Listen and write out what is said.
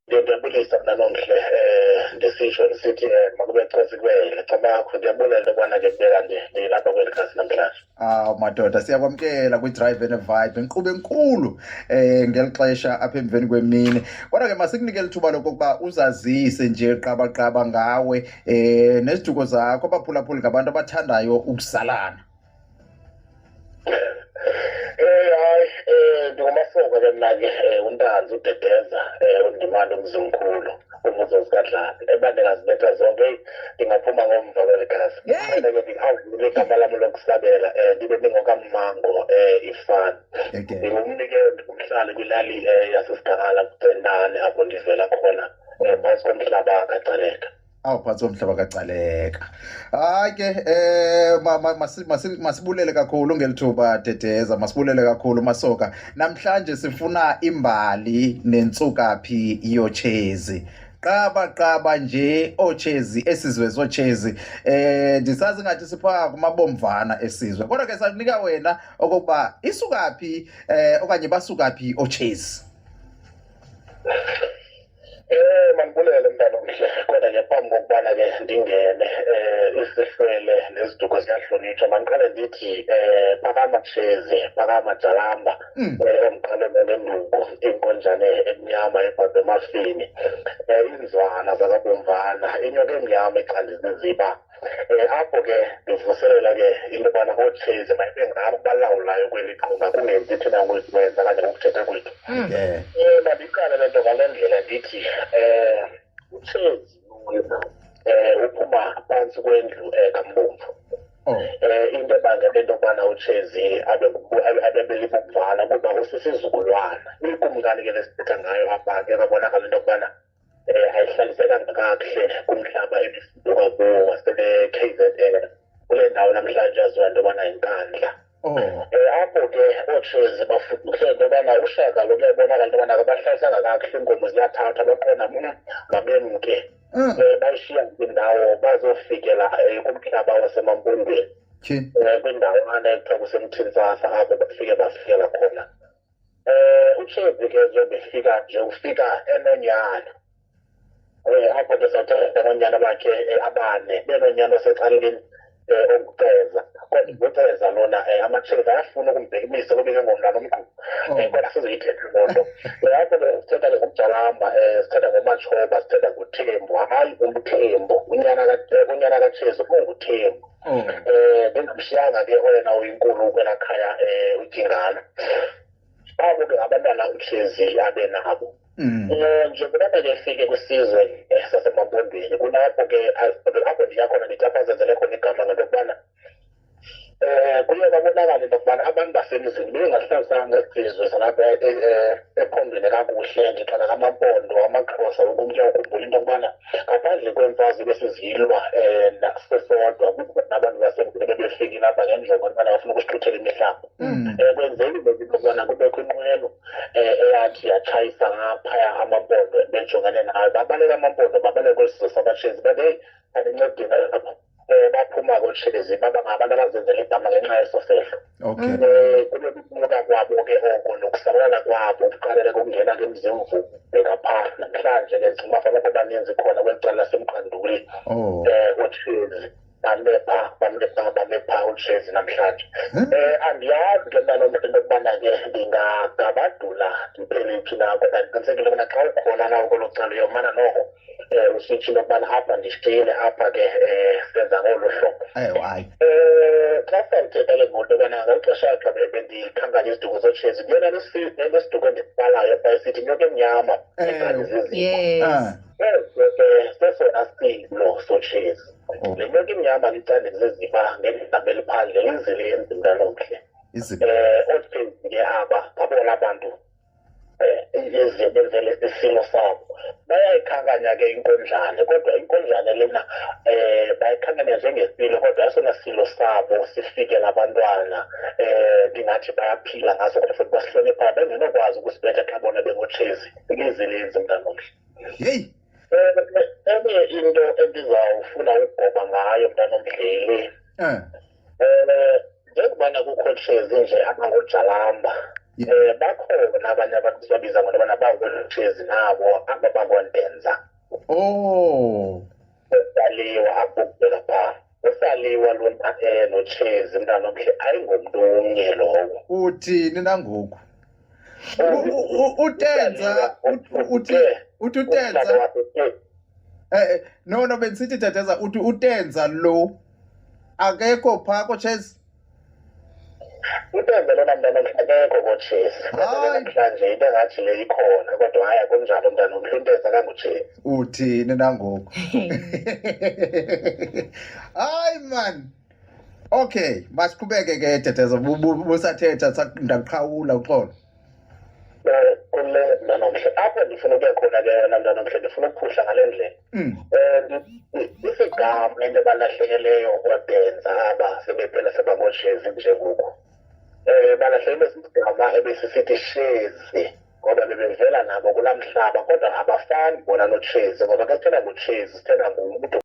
Ndiyabulisa mna nomhle, ndisitsho ndisithi makube xesi kubele camakho. Ndiyabulela ukubana ke kube kanti ndilapha kweli khasi namhlanje. Awu madoda, siyakwamkela kwi-Drive and Vibe, inkqubo enkulu ngeli xesha apha emveni kwemini. Kodwa ke masikunike lithuba lokokuba uzazise nje qabaqaba ngawe neziduko zakho. Abaphulaphuli ngabantu abathandayo ukuzalana. Hayi, ndinguMasoka ke mna ke, uNtanzi, uDedeza, uNdimande, uMzimkhulu, uvuzo zikadlali ebandingazibetha zonke. Eyi, ndingaphuma ngomva kweli khasi. Ke ndihawuvile igama lam lokusabela, ndibe ndingokaMmango, ifani. Ndingumnike, ndingumhlali kwilali yaseSigangala kuCentane, apho ndivela khona, phantsi komhlaba kaGcaleka. Awu, phantsi komhlaba kaGcaleka. Hayi ke, masibulele kakhulu ngeli thuba, Dedeza, masibulele kakhulu, Masoka. Namhlanje sifuna imbali nentsukaphi yoTshezi. Qaba qaba nje oTshezi, esizwe soTshezi. Ndisazi ngathi sipha kumabomvana esizwe. Kodwa ke sakunika wena okokuba isukaphi okanye basukaphi oTshezi. Mandibulele mntana omhle, kodwa ke phambi kokubana ke ndingene, isihlwele neziduko ziyahlonitshwa. Mandiqale ndithi phakama Tshezi, phakama Jalamba, omqalene nenduku, inkonjane emnyama ebhabhe emafini, inzwana zakabomvana, inyoka emnyama ecanda iziziba. Apho ke ndivuselela ke into yobana ooTshezi mayibe ngabo balawulayo kweli qonga, kungenzi thina ngokwenza kanye ngokuthetha kwethu. Mandiqale le nto ngale ndlela ndithi uTshezi uphuma phantsi kwendlu kaMbomvu. Into ebangela into yokubana uTshezi abe belibomvana kuba usisizukulwana. Ikumkani ke lesithetha ngayo apha ke kwabonakala into yokubana ayihlalisekanga kakuhle kumhlaba ebifuduka kuwo wase-KZN, kule ndawo namhlanje yaziwa into yobana yiNkandla. Apho ke ooTshezi bafudukise into yobana uShaka lo kuyabonakala into yobana akabahlalisanga kakuhle, iinkomo ziyathathwa, baqonda mabemke. Bayishiya indawo bazofikela kumhlaba waseMampondweni. Kwindawana ekuthiwa kuseMthintsasa, apho bafike bafikela khona. UTshezi ke njengoba efika nje ufika enonyana. Apho ke sathetha ngoonyana bakhe abane, benonyana osecaleni onguCeza. Kodwa uCeza lona, amaTshezi ayafuna ukumbhekimisa kube ke ngomntana omkhulu. Kodwa sizoyithetha loo nto. Apho ke sithetha ke ngoMjalamba, sithetha ngoMatshoba, sithetha ngoThembu. Hayi, uMthembu, unyana kaTshezi unguThembu. Ndingamshiyanga ke oyena uyinkulu kwelaa khaya, uTyingana. Abo ke ngabantwana uTshezi abe nabo. Njengoba ke efike kwisizwe saseMampondweni, kulapho ke apho ndiya khona ndithi apho azenzele khona igama ngento yokubana kuye kwabonakala into yokubana abantu basemzini bengahlalisanga isizwe salapha ephondweni kakuhle. Ndixela ngamaMpondo, amaXhosa, wonke umntu uyawukhumbula into yokubana ngaphandle kweemfazwe besizilwa sisodwa, kukhona abantu basemzini bebefikile apha ngenjongo yokubana bafuna ukusixuthela imihlaba. Kwenzekile into yokubana kubekho inqwelo eyathi yatshayisa ngaphaya amaMpondo bejongene nayo. Babaleka amaMpondo, babaleka kwesi sizwe sabaTshezi, bathi heyi, andincedini apha. Baphuma kooTshezi, baba ngabantu abazenzela igama ngenxa yeso sehlo. Kube kukunuka kwabo ke oko nokusabalala kwabo kuqalele kokungena ke eMzimvubu bheka phaa. Namhlanje ke Gcumafa apho baninzi khona kweli cala laseMqanduli. OoTshezi bame phaa, bame phaa, bame phaa ooTshezi namhlanje. Andiyazi ke mntana omhle into yokubana ke ndingagabadula ndiphele phi na, kodwa ndiqinisekile ubana xa ukhona nawe kwelo cala uyomana noko usitsho into yokubana apha ndishiyile, apha ke senza ngolu hlobo. Ewe, hayi. Xa sawuthetha ke ngoku into yobana ngeli xesha xa bendikhankanya iziduko zoTshezi, kuyona nesiduko endisibalayo phaa esithi inyoka emnyama egadi ziziba. Eso ke sesona silo soTshezi. Le nyoka imnyama licande ziziba ngegama eliphandle lizilenzi, mntana omhle. Iziba. OoTshezi ke aba ngabona bantu ezibenzele isilo sabo. Bayayikhankanya ke inkonjane, kodwa inkonjane lena bayikhankanya njengesilo, kodwa esona silo sabo sifikela abantwana, ndingathi bayaphila ngaso, kodwa futhi basihlonipha bengenokwazi ukusibetha xa bona bengoTshezi. Lizilenzi, mntana omhle. Heyi. Enye into endizawufuna ukugoba ngayo, mntana omdleli. Njengobana kukho Tshezi nje abangoJalamba. Bakhona abanye abantu sibabiza ngolobana bangooTshezi nabo aba bakwaNtenza. Oh. Usaliwa akubheka phaa. Usaliwa lona noTshezi mntana omhle ayingomntu omnye lowo. Uthini nangoku? Utenza uthi uTenza no bendisithi Teteza uthi uTenza lo akekho phaa koTshezi. UTenza lona mntana omhle akekho koTshezi. Kodwa namhlanje into engathi le ikhona kodwa hayi akunjalo mntana omhle uTenza kanguTshezi. Uthini nangoku? Hayi man. Okay, masiqhubeke ke Teteza busathetha ndaqhawula uxolo. Kule mntana omhle apho ndifuna ukuya khona ke wena mntana omhle ndifuna ukuphuhla ngale ndlela. Isigama into ebalahlekeleyo kwaDenza aba sebephela sebangoTshezi nje ngoku. Balahlekelwe sisigama ebesisithi Shezi ngoba bebevela nabo kulaa mhlaba kodwa abafani bona noTshezi ngoba xa sithetha ngoTshezi sithetha ngumntu.